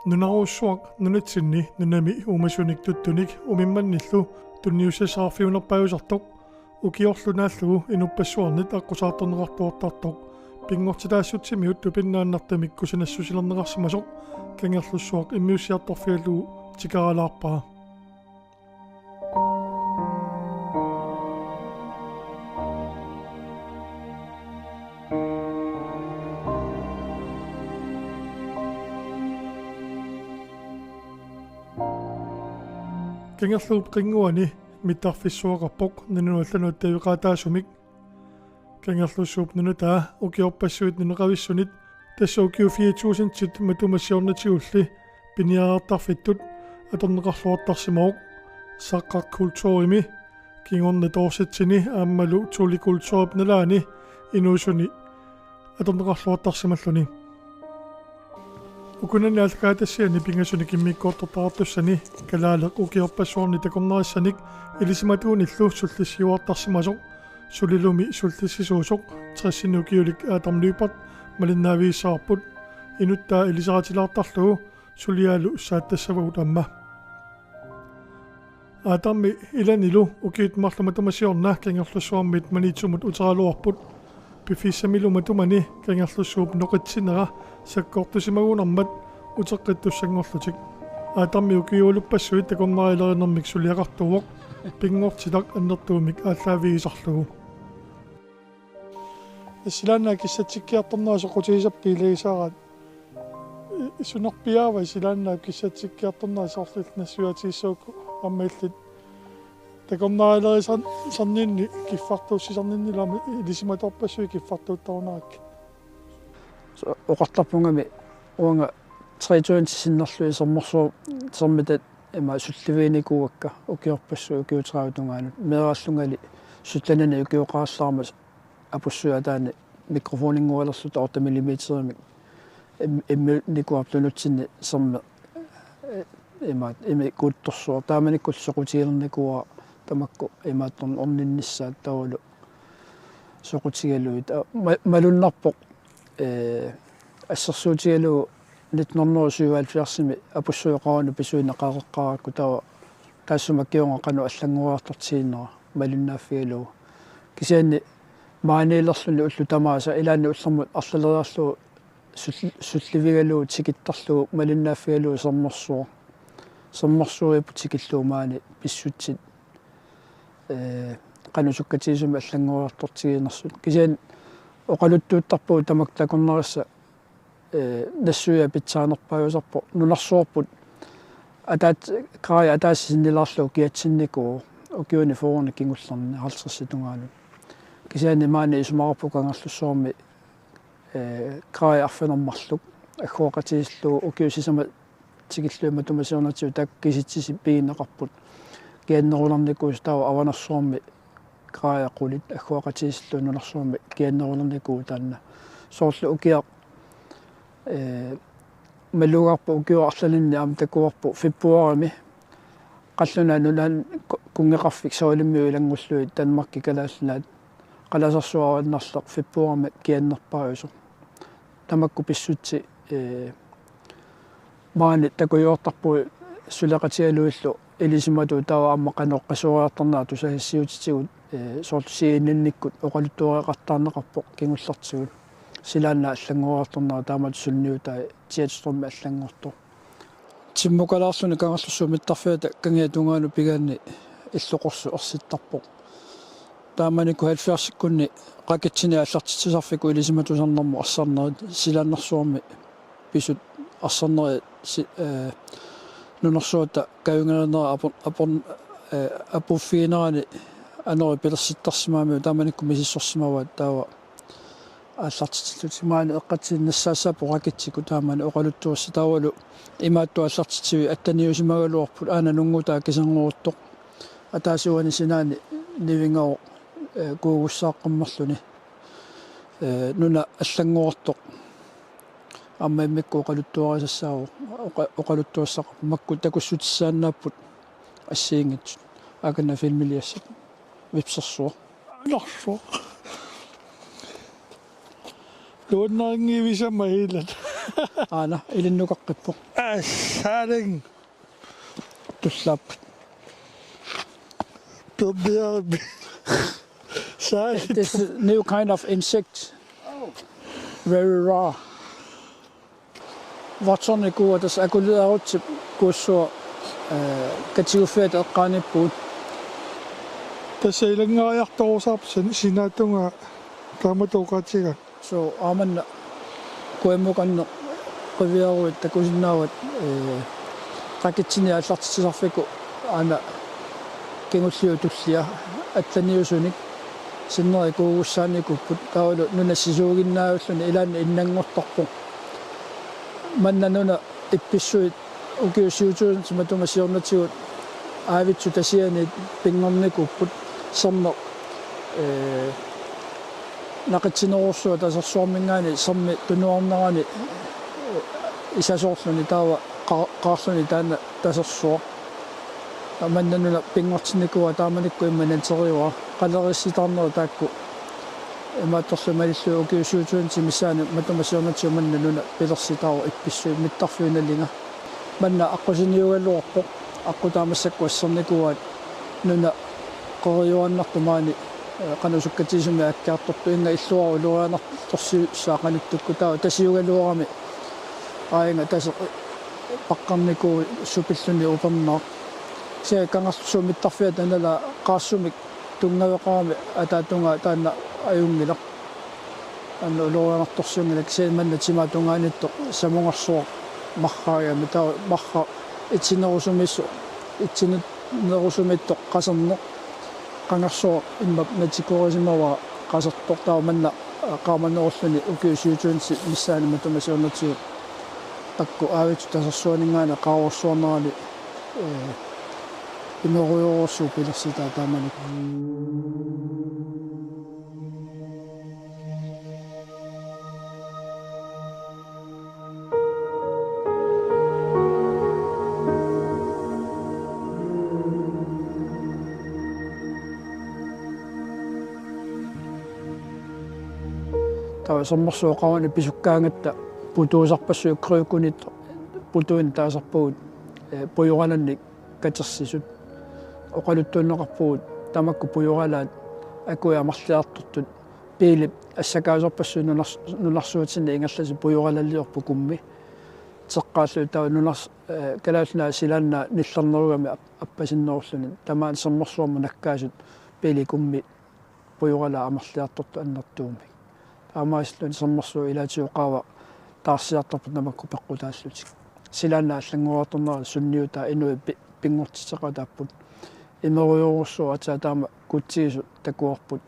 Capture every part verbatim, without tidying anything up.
Nunarujussuaq nunatsinni nunami uumasunik tuttunik umimmannillu tunniussassaqarfiunerpaajusartoq ukiorlu naallugu inuppassuarnit aqqusaartorneqartuartartoq pinngortitaassutsimiut tupinnaannartumik kusanassusilerneqarsimasoq Kangerlussuaq immiussiartorfigalugu tikaralaarpaa. Kangerluup qinnguani mittarfissuaqarpoq nunanut allanut taveqaataasumik. Kangerlussuup nunataa ukiorpassuit nunaqavissunit, tassa ukiut fire tusindit matuma siornatigulli piniartarfittut atorneqarluartarsimavoq. Saqqaq kulturimi, kingorna Dorsetini aammalu Thule kulturip nalaani inuusuni atorneqarluartarsimalluni. Ukunani aallakaatitassiani pingasunik immikkoortortaqartussani kalaaleq ukiorpassuarni takornarissanik ilisimatuunillu sullissiuartarsimasoq, sulilumi sullissisuusoq tressini ukiulik Adam Lyberth malinnaavigissavarput, inuttaa ilisaritilaartarlugu suliaalu saattassavagut aamma. Adami ilanilu ukiut marluk matuma siorna Kangerlussuarmiit Maniitsumut uteraluarput. Piffissamilu matumani Kangerlussuup noqitsinera sakkortusimagunarmat uteqqittussanngorlutik. Adami ukiualuppassuit takornarialerinermik suliaqartuuvoq, pinngortitaq annertuumik aallaavigisarlugu. Silaannaap kissatsikkiartornera soqutigisarpit ilagisaraat. I-, sunaaffa piaava silaannaap kissatsikkiartornera, soorlu nassuiaatigissagukku aamma illit takornarialerisan-, sarninni kiffartuussisarninnilu aamma ilisimatorpassuit kiffartuuttarunarakkit. So-, oqartarpunga uanga tre tusind sinnerlugit sermersuut, sermitat ima sulliviginikuuakka ukiorpassuit ukiuteqartungaanut. Meeraallungali syttenini ukioqarallaarmat apussuit ataani mikrofoninngualerluta otte millimeterimik im-, immiunnikuuarput tunutsinni sermeq, eh, imaat, immikkuuttorsuaq. Taamanikkullu soqutigilernikuuara tamakku imaattorneq orninnissaat taavalu soqutigalugit. A, ma-, malunnarpoq, eh, assersuutigalugu nitten hundrede syvoghalvfjerdsimi apussuit oqarunnik pisuineq qaaqqarakku taava taassuma kingorna qanoq allanngoriartortigiinnera malinnaaffigalugu. Kisianni maaniilerluni ullut tamaasa ilaanni ullermut arlaleriarlugu sul-, sullivigalugu tikittarlugu malinnaaffigalugu sermersuuvoq. Sermersuuipput tikillugu maani pissutsit, eh, qanoq sukkatigisumik allanngoriartortiginersut. Kisianni oqaluttuuttarpugut tamakku takornarissat, eh, nassuiaq pitsaanerpaajusarpoq. Nunarsuarput ataat-, garaget ataaseq sinnilaarlugu kiatsinnikuuvoq ukiuni fyrreni kingullerni halvtredsit tungaanut. Kisianni maani isumaqarpunga Kangerlussuarmi, eh, garaget arfineq-marluk agguaqatigiissillugu ukiut sisamat tikillugit matuma siornatigut taakku kisitsisik pigineqarput. Kiannerulernikuusoq taava Avanersuarmi garaget qulit agguaqatigiissillugu nunarsuarmi kiannerulernikuuvoq taanna. Soorlu ukiaq, eh, malugaarput ukiup arlalinni aamma takuarput februarimi Qallunaat Nunaanni ku-, kunngeqarfik Savalimmiut ilanngullugit Danmarki Kalaallit Nunaat qalasersuaq avannarleq februarimi kiannerpaajusoq. Tamakku pissutsit, eh, maani takujuartarpugut suleqatigalugillu ilisimatuut taava aamma qanoq qasuariartornerat tusagassiuutitigut, eh, soorlu C N N-ikkut oqaluttuariaqartarneqarpoq kingullertigut. Silaannaap allanngoriartornera taamatut sunniutai Jetstrømip allanngortoq. Timmukalaarluni Kangerlussuup mittarfiata kangiata tungaanut pigaanni illoqorsuk ersittarpoq. Taamanikkut halvfjerdsikkunni raketsinik aallartitsisarfikkut ilisimatusarnermut arsarnerit, silaannarsuarmi pisut arsarnerit si-, eh, nunarsuatta kajungerinera apu-, apu-, eh, apuuffiginerani anorit pilersittarsimagamiuk taamanikkut misissorsimavaat taava aallartitsillutik. Maani eqqatsinni nassaassaapput raketsikkut taamani oqaluttuassat taavalu imaattoq aallartitsivik attaniusimagaluarput, aana nunngutaa kiserngoruuttoq. Ataaseq uani sinaani nivingavoq, eh, kuugussaaqqammerluni. Eh, nuna allanngortoq. Aamma immikkut oqaluttuarisassaavoq, oqa-, oqaluttuassaqarpoq, makku takussutissaannaapput assigiinngitsut. Akanna filmiliassat. Vipsersuaq. Nuannarinngivisama ilat. Aana, ilinnukaqqippoq. Saaling. Tullap. Tubiarbi. Saaling. This is new kind of insect. Very raw. Watson-ikuuat tassa akuliarutsip kuussua, eh, katiguffiata eqqaaniippugut. Tassa ilanngariartorusarpoq sin-, sinaatungaa taamatut oqaatigaakka. So aamanna kuimmukanneq qiviaruit takusinnaavat, eh, rakitsinik aallartitsisarfikkut aana kingulliup tullia allaniusunik sinneri kuugussaanikuupput taavalu nuna sisuuginnaajulluni ilaanni innanngortarpoq. Manna nuna ippissui ukiut syv tusind matuma siornatigut aavitsut tasianiit pinngornikuupput sermeq, eh, naqitsinerussuaq tasersuarminngaanniit sermip tunuarnerani, eh, isasoorluni taava qa-, qaarluni taanna tasersuaq. Manna nuna pinngortinnikuuaa taamanikkut immaqa nateriuaa. Qaleriissitaarnerit taakku imaattorlugit malillugit ukiut syv tusind missaani matuma siornatigut manna nuna pilersitaavoq ippissui mittarfiup nalinga. Manna aqqusiniugaluarpoq, aqqutaat massakkut assernikuuaat nuna qeriuaannartoq maani, eh, qanoq sukkatigisumik aakkiartortoq, inga illuara ulorianartorsiussaa qanittukkut taava tasiugaluarami aainga taseq paqqarnikuuvoq supilluni upernaaq. Kisianni Kangerlussuup mittarfiata nalaani qaarsumik tunngaveqarami ataatungaa taanna ajunngilaq. Aana ulorianartorsiunngilaq kisianni manna timaatungaaniittoq samungarsuaq marrarigami taava marra itsinerusumiitsoq, itsinerusumiittoq qaserneq. Qangarsuaq immaqa natikorisimavara qasertoq taava manna qaamanerulluni ukiut syv tusind missaani matuma siornatigut pakku aavitsut tasersuaninngaanniit qaarussuarnerani, eh, imerujorujussuuvoq pilersitaa taamanikkut. Taava sermersuup qavani pisukkaangatta putuusarpassuit kryukuniit putuinik taasarpagut, eh, pujoralannik katersisut. Oqaluttuunneqarpugut tamakku pujoralaat akui amerliartortut biilip assakaasarpassuit nunars-, nunarsuatsinni ingerlasut pujoralaliorput kummi. Teqqaalluni taava nunars-, eh, Kalaallit Nunaat silaannaat nillernerugami ap-, appasinnerulluni tamaani sermersuarmut nakkaasut biili kummi pujoralaat amerliartortut annertuumik. Taamaasilluni sermersuup ilaatigut qaava taarsiartorpoq tamakku peqqutaallutik. Silaannaat allanngoriartornerani sunniutaa inuit pi-, pinngortitseqataapput. Imerujorujussuaq aatsaat taama kutsigisut takuarput.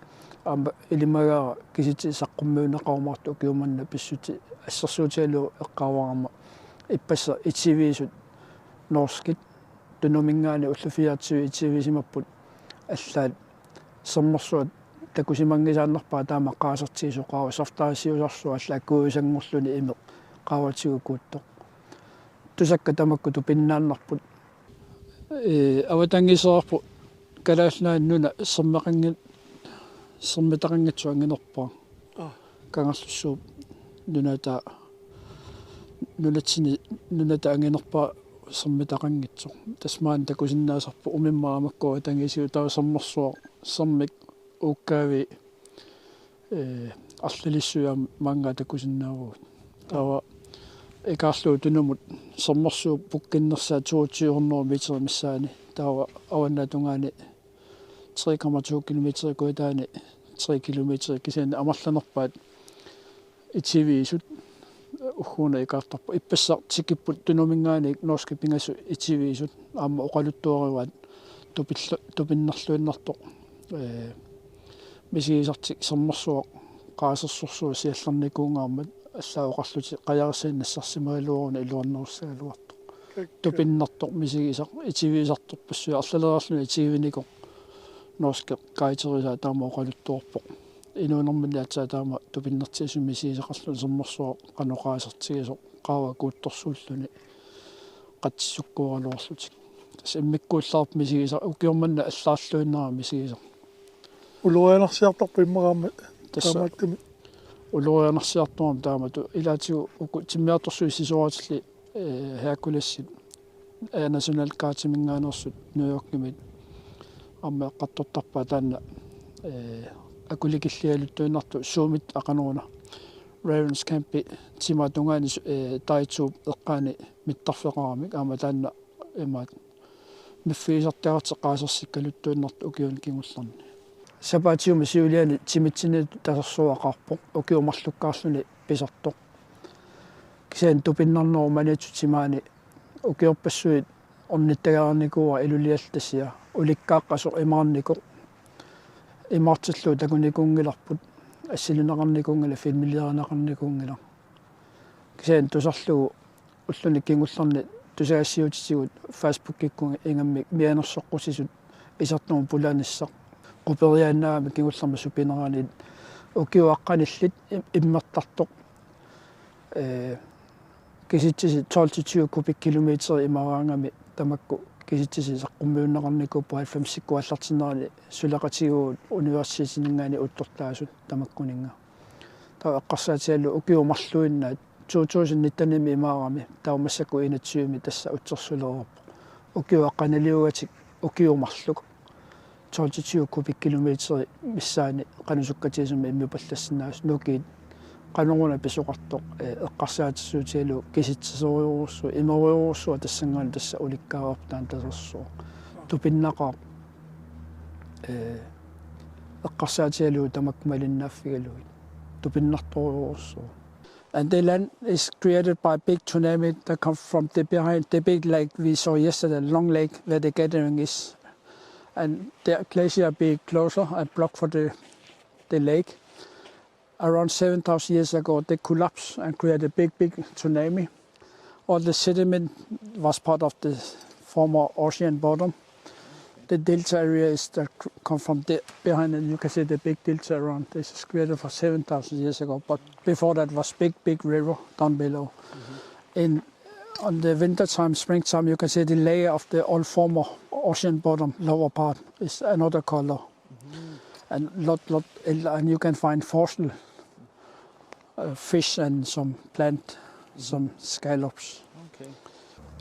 Aamma ilimagaara kisitsisit saqqummiunneqarumaartut ukiut manna pissutsit assersuutigalugu eqqaavarama. Ippassaq itiviisut norskit Tunuminngaanniit ullut fireogtyve itivisimapput allaat sermersuaq takusimanngisaannarpaa taama qaasertigisoq qaava saftarissiusarsuaq allaat kuisanngorluni imeq qaavatigut kuuttoq. Tusakka tamakku tupinnaannarput. Ee, avatangiiseqarpoq Kalaallit Nunaanni nuna sermeqanngit-, sermitaqanngitsoq anginerpaaq. Aa. Kangerlussuup nunata, nunatsinni nunata anginerpaaq sermitaqanngitsoq. Tassa maani takusinnaasarpoq umimmaqa makku avatangiisigut taava sermersuaq, sermik, uukkaavii, ee, arlalissuit aamma maanngaanniit takusinnaavagut. Taava ikaarlugu tunumut sermersuup pukkinnersaa toogtyve hundrede meter missaani. Taava avannaatungaani tre komma to kilometer kujataani tre kilometer kisianni amerlanerpaat itiviisut ugguuna ikaartarput. Ippassaq tikipput Tunuminngaanniit norskit pingasut itiviisut aamma oqaluttuarivaat tupillu-, tupinnerluinnartoq, ee, misigisartik sermersuaq qaasersorsuaq siallernikuunngaarmat allaat oqarlutik qajarissani nassarsimagaluaruni iluannerussagaluartoq. Tupinnertoq misigisaq itiviisartorpassuit arlaleriarluni itigivinikoq norskit guiderisaat taama oqaluttuarpoq. Inuunerminni aatsaat taama tupinnertigisumik misigisaqarluni sermersuaq qanoq qaasertigisoq qaava kuuttorsuulluni qatsisukkuugaluarlutik. Tassa immikkuullaarpoq misigisaq ukioq manna allaarluinnarami misigisaq. Ulorianarsiartorpoq immaqa aamma tassa taamaattumik. Ulorianarsiartorami taamatut ilaatigut uku timmiartorsuit sisoratillit Ee, Herculesit, ee, nationalguardiminngaanneersut New Yorkimi aamma eqqartortarpaat taanna, ee, akulikillialuttuinnartut suumit aqaneruna Ravens Campi timatungaani su-, ee, Taituup eqqaani mittarfeqaramik aamma taanna imaat miffigisartagartik qaasersikkaluttuinnartut ukiuni kingullerni. Sapaatiumi siuliani timitsinni tasersuaqarpoq, ukiut marlukkaarluni pisartoq. Kisianni tupinnarnerup Maniitsumi timaani ukiorpassuit ornittagarnikuuara Iluliallat Tasiaq, ulikkaaqqasoq imaarnikoq, imaartillugu takunikuunngilarput, assilineqarnikuunngilaq, filmiliarineqarnikuunngilaq. Kisianni tusarlugu ulluni kingullerni tusagassiuutitigut Facebookikkut ingammik mianersoqqusisut isertumut pulanissaq. Quperiaannaagami kingullermi supinerani ukiuaqqanillit im-, immertartoq. Ee, kisitsisit tolv til tyve kubikkilometer imaaraangami tamakku kisitsisit saqqummiunneqarnikuupput halvfemsikkut aallartinnerani suleqatigiipput universitetininngaanniit uuttortaasut tamakkuninnga. Taava eqqarsaatigalugu ukiut marluinnaat to tusind nittenimi imaarami, taava massakkut enogtyvemi tassa utsersulereerpoq. Ukiuaqqaniliugatik ukiut marluk. Tolv til tyve kubikkilometer missaani qanoq sukkatigisumik immipallassinnaasut nukiit qanoruna pisoqartoq, ee, eqqarsaatissiutigalugu kisitsisorujussuaq, imerujussuaq tassanngaanniit tassa ulikkaavarput taanna tasersuaq. Tupinnaqaaq, ee, eqqarsaatigalugu tamakku malinnaaffigalugit. Tupinnartorujussuaq. And the land is created by big tsunami that come from the behind the big lake we saw yesterday, long lake where the gathering is. And the glacier be closer and block for the, the lake. Around seven thousand years ago, they collapsed and created a big, big tsunami. All the sediment was part of the former ocean bottom. The delta area is that c-, come from the behind, and you can see the big delta around. This is created for seven thousand years ago, but before that was big, big river down below. In, on the winter time, springtime, you can see the layer of the old former ocean bottom lower part is another color. And lot, lot, and you can find fossil, uh, fish and some plant, some scallops. Okay.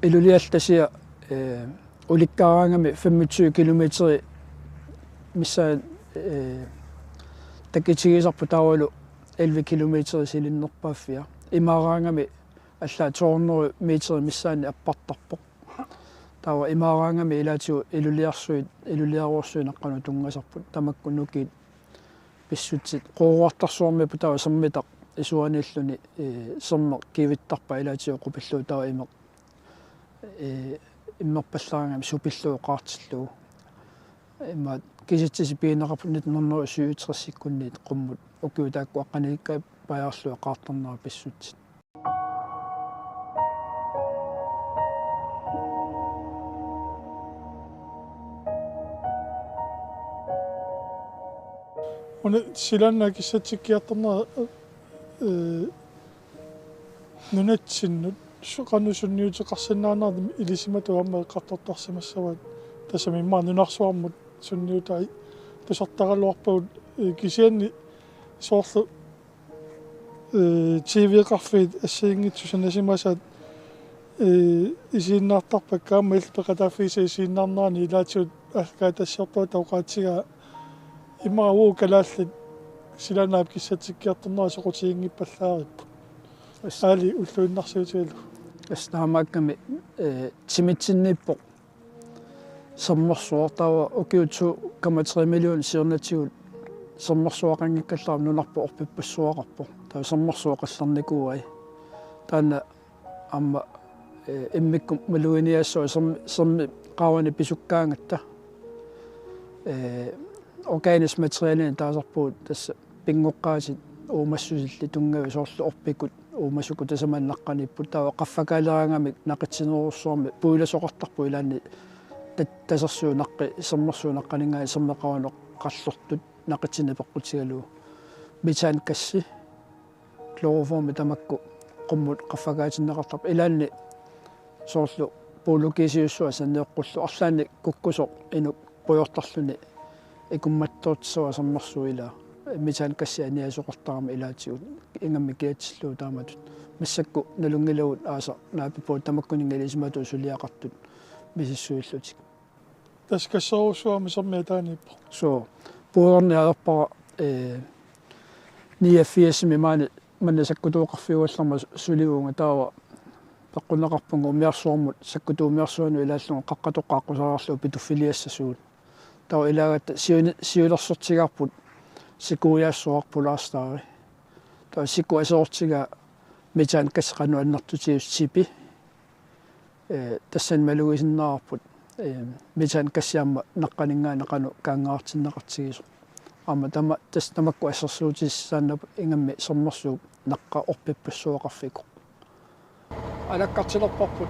Iluliallat Tasiaq, ee, ulikkaaraangami femogtyve kilometeri missaa, ee, takitigisarpoq taavalu elleve kilometeri silinnerpaaffia. Imaaraangami allaat to hundrede meteri missaanni appartarpoq. Taava imaaraangami ilaatigut iluliarsuit, iluliarujussuit naqqanut tunngasarput, tamakku nukiit pissutsit. Quuruartarsuarmiipput taava sermitaq isuaniilluni, ee, sermeq kivittarpaa ilaatigut qupillugu taava imeq, ee, immerpallaraangami supillugu qaartillugu. Imaat kisitsisit pigineqarput nitten hundrede syvogtres-ikkunniit qummut ukiut taakku aqqaneq-ikkat pajaarlugit qaartarnerat pissutsit. Una silaannaap kissatsikkiartornera, ee, nunatsinnut su-, qanoq sunniuteqarsinnaanera ilisimatut aamma eqqartortarsimassavaat, tassami immaqa nunarsuarmut sunniutai tusartaraluarpagut, ee, kisianni soorlu, ee, T V-qarfiit assigiinngitsut sanasimasaat, ee, isiginnaartarpakka aamma illit peqataaffigisat isiginnaarnerani ilaatigut aallakaatitassiortuata oqaatigaa immaqa uagut kalaallit silaannaap kissatsikkiartornera soqutiginngippallaaripput. As- Aali ulluinnarsiutigalugu. Tassa taamaakkami, ee, timitsinniippoq sermersuaq, taava ukiut to komma tre million siornatigut sermersuaqanngikkallarami nunarput orpippassuaqarpoq. Taava sermersuup qallernikuuai. Taanna aamma, ee, immikkut maluginiassavaa serm-, sermip qaavani pisukkaangatta. Ee, organisk materialinik taasarpugut tassa pinngoqqaatit uumassusillit tunngavit, soorlu orpikkut uumasukut tasamani naqqaniipput, taava qaffakaaleraangamik naqitsinerujussuarmik puilasoqartarpoq ilaanni ta-, tasersuup naqqi-, sermersuup naqqaninngaanniit sermeqarunut qallortut naqitsinni peqqutigalugu. Metangassi, kloroformi tamakku qummut qaffakaatinneqartarput. Ilaanni soorlu puulukiisiussuaq sanioqqullugu arlaannik kukkusoq inuk pujortarluni ikummattoortissavaa sermersuup ilaa. metangassia aniasoqartarami ilaatigut ingammik kiatsillugu taamatut. Massakkut nalunngilagut aasaq naapipput tamakkuninnga ilisimatut suliaqartut misissuillutik. Tassa kasserussuarmi sermiataaniippoq. Suu, puuerniarpara, eh, niogfirsimi maani manna sakkutuuqarfiugallarmat sulivunga taava peqqunneqarpunga umiarsuarmut sakkutuumiarsuanut ilaallunga qaqqatoqqaq aqqusariarlugu pituffiliassasugut. Taava ilaagatta siuni-, siulersortigaarput sikuiaassuarput Lars Dage. Taava siku aserortigaa metangassi qanoq annertutigisoq tipi. Eh, tassani malugisinnaavarput, eh, metangassi aamma naqqaninngaanniit qanoq kaanngaartinneqartigisoq. Aamma tama-, tassa tamakku assersuutigissaannapput ingammik sermersuup naqqap orpippassuaqarfikoq. Alakkartilerparput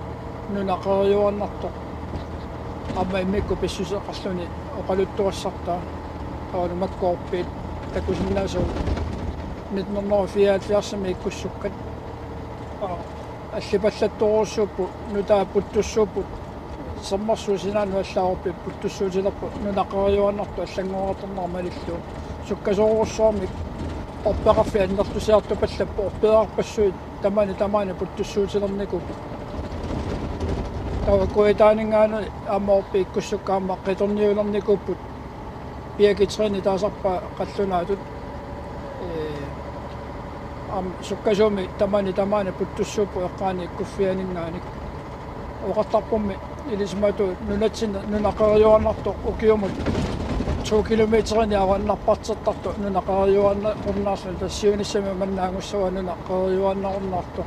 nuna qerijuaannartoq. Aamma immikkut pissuseqarluni oqaluttuassartaa. Taavalu makku orpiit takusinnaasagut nitten hundrede og fireoghalvfjerdsimi ikkussukkat. Allipallattorujussuupput, nutaat puttussuupput, sermersuup sinaanut allaat orpiit puttussuutilerput, nuna qerijuaannartoq allanngoriartornera malillugu. Sukkasoorujussuarmik orpeqarfik annertusiartupallapput, orpeerarpassuit tamaani tamaani puttussuutilernikuupput. Taava kujataaninngaanniit aamma orpiit ikkussukkat aamma qitorniulernikuupput. Birgit Trine taasarpaa qallunaatut. Ee, aamma sukkasuumik tamaani tamaani puttussuupput eqqaani ikkuffianinngaanniit. Oqartarpummi ilisimatut nunatsinni nuna qerijuaannartoq ukiumut to kilometerinik avannarpartertartoq nuna qerijuaannarunnaarluni, tassa siunissami manna angussavaa nuna qerijuaannarunnaartoq.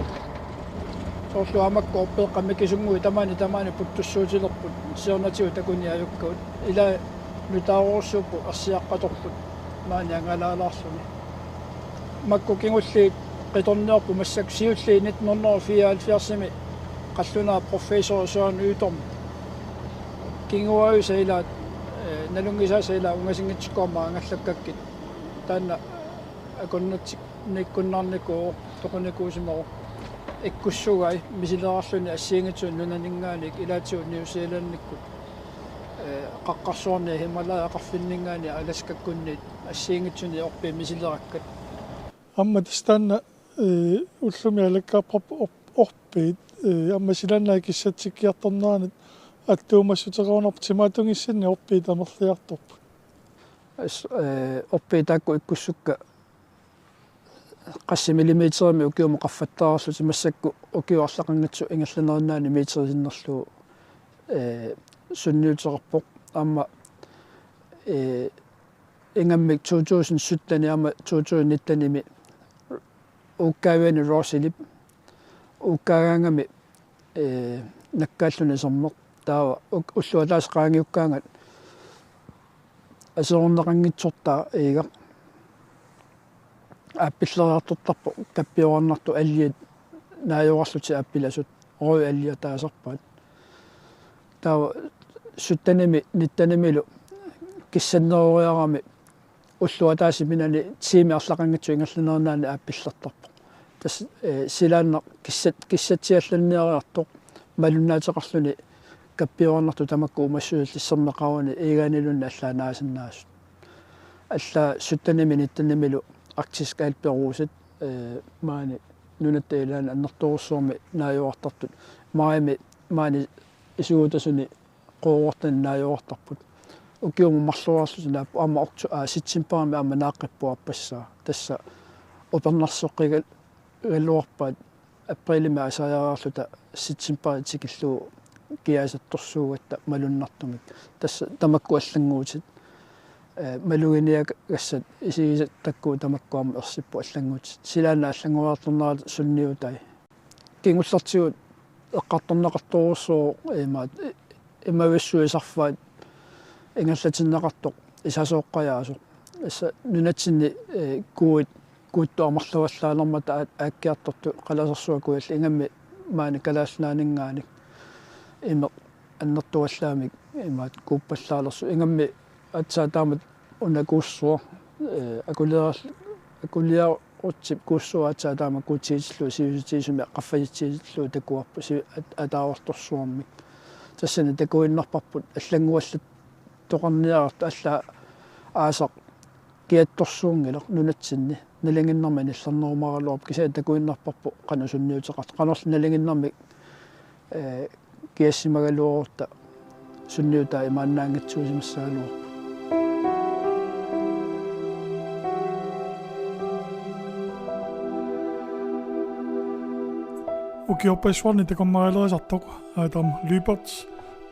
Soorlu aamma makku orpeeqqat mikisunnguit tamaani tamaani puttussuutilerput, siornatigut takuniajukkavut. Ila nutaarujussuupput ersiaqqatorput maani angalaalaarluni. Makku kingulliit qitorniorput massakkut, siulliit nitten hundrede og fireoghalvfjerdsimi qallunaat professor Søren Ytom kinguaavisa ilaat, eh, nalunngisaasa ilaat ungasinngitsukkut aamma angallakkakkit. Taanna akunnatsinniikkunnarnikuuvoq, toqunikuusimasoq. Ikkussugai misilerarluni assigiinngitsunik nunaninngaanniit ilaatigut New Zealandikkut, eh, qaqqarsuarniit Himalaya-qarfinninngaanniit Alaskakkunniit assigiinngitsunik orpiit misilerakkat. Aamma tassa taanna, eh, ullumi alakkarparput op-, orpiit, eh, aamma silaannaap kissatsikkiartorneranut attuumassuteqarunarpoq, timaatungissinni orpiit amerliartorput. As-, eh, orpiit taakku ikkussukkat qassit millimeterimik ukiumut qaffattaarlutik, massakkut ukiut arlaqanngitsut ingerlanerinnaanni meterit sinnerlugu, eh, sunniuteqarpoq. Aamma, eh, ingammik to tusind syttenimi aamma to tusind nittenimi uukkaaviani Rosilip uukkaagaangami, eh, nakkaalluni sermeq. Taava uk-, ulloq ataaseq qaangiukkaangat aserorneqanngitsortaa iigaq aappilleriartortarpoq, kappioraannartoq, alliat naajorarlutik aappilasut, røgalliat taasarpaat. Taava syttenimi nittenimilu kissanneroriarami ulloq ataaseq minani tiimi arlaqanngitsut ingerlanerinnaanni aappillertarpoq. Tassa, eh, silaannaq kissat-, kissatsiallanniariartoq malunnaateqarluni kappioraannartoq tamakku uumassusillit sermeqaruni iigaaniluunniit allaat naasinnaasut. Allaat syttenimi nittenimilu Arktisk Alperuset, eh, maani nunatta ilaanni annertoorujussuarmi naajuartartut. Maajimi maani isugutasuni quuruartani naajuartarput. Ukiumut marloriarlutik naapput, aamma okto-, aa, septemberimi aamma naaqqippoq aappassaa. Tassa upernarsoqqigal-, galuarpaat aprilimi aasariarluta septemberi tikillugu kiaasattorsuugatta malunnartumik. Tassa tamakku allannguutit, eh, maluginiagassat isigisat takkua tamakku aamma ersipput allannguutit. Silaannaap allanngoriartornerata sunniutai. Kingullertigut eqqartorneqartorujussuuvoq imaat, i-, imavissuisarfaat ingerlatinneqartoq isasooqqajaasoq. Tassa nunatsinni, eh, kuuit, kuuttut amerlavallaalermata aa-, aakkiartortut Qalasersuaq Kujalleq, ingammik maani Kalaallit Nunaanninngaanniit imeq annertuallaamik imaat kuuppallaalersoq. Ingammik aatsaat taamatut una kuussuaq, eh, akuliar-, akuliarutsip kuussuaq aatsaat taama kuutsigitillugu sivisutigisumik qaffasitsigitillugu takuarput sivi-, at-, ataavartorsuarmik. Tassani takuinnarparput allannguallattoqarniarartut, allaat aasaq kiattorsuunngilaq nunatsinni. Nalinginnarmi anillernerumaraluarpoq, kisianni takuinnarparput qanoq sunniuteqartoq. Qanorlu nalinginnarmi, ee, kiassimagaluarutta sunniutaa imaannaanngitsuusimassagaluarput. Ukiorpassuarni takornarialerisartoq Adam Lyberth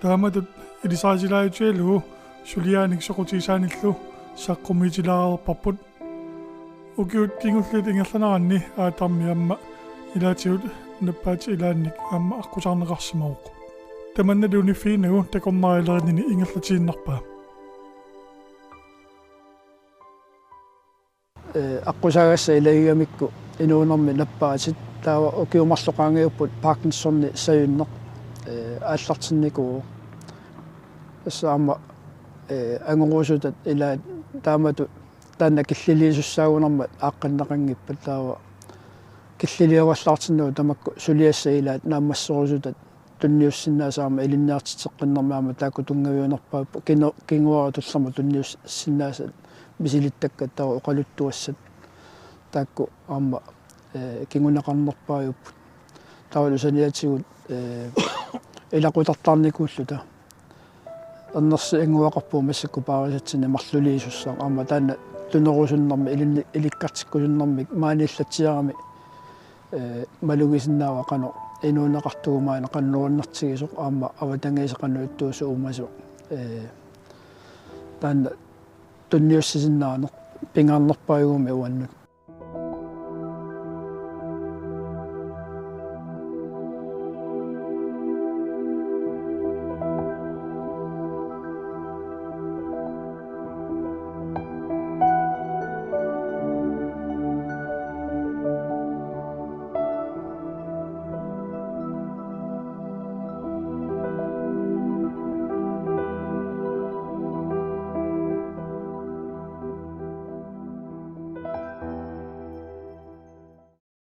taamatut ilisarisilaajutigalugu suliaanik soqutigisaanillu saqqummiutilaareerparput. Ukiut kingulliit ingerlaneranni Adamip aamma ilaatigut nappaatit ilaannik aamma aqqusaarneqarsimavoq. Tamannalu uniffiginagu takornarialerinnini ingerlatiinnarpaa. Ee, aqqusaagassat ilagigamikku inuunermi nappaatit, taava ukiut marluk qaangiupput Parkinsoni sajunneq, ee, aallartinnikuuvoq. Tassa aamma, ee, angorusutat ilaat taamatut taanna killiliisussaagunarmat aaqqinneqanngippat, taava killiliugallaartinnagu tamakku suliassat ilaat naammasserusutat tunniussinnaasaat aamma ilinniartitseqqiinnarmik aamma taakku tunngaviunerpaapput, kino-, kinguara tullermut tunniussinnaasat misilittakkat taava oqaluttuassat taakku aamma, ee, kinguneqarnerpaajupput. Taavalu saniatigut, ee, ilaqutartaarnikuulluta. Annersi anguaqarpugut massakkut paarisatsinni marluliisussaaq, aamma taanna tunerusunnermi ilinni-, ilikkartikkusunnermik maaniillatsiarami, ee, malugisinnaavaa qanoq inuuneqartugut maani qanoq nuannertigisoq aamma avatangiisit qanoq ittuusut uumasoq. Ee, taanna tunniussisinnaaneq pingaarnerpaajugami uannut.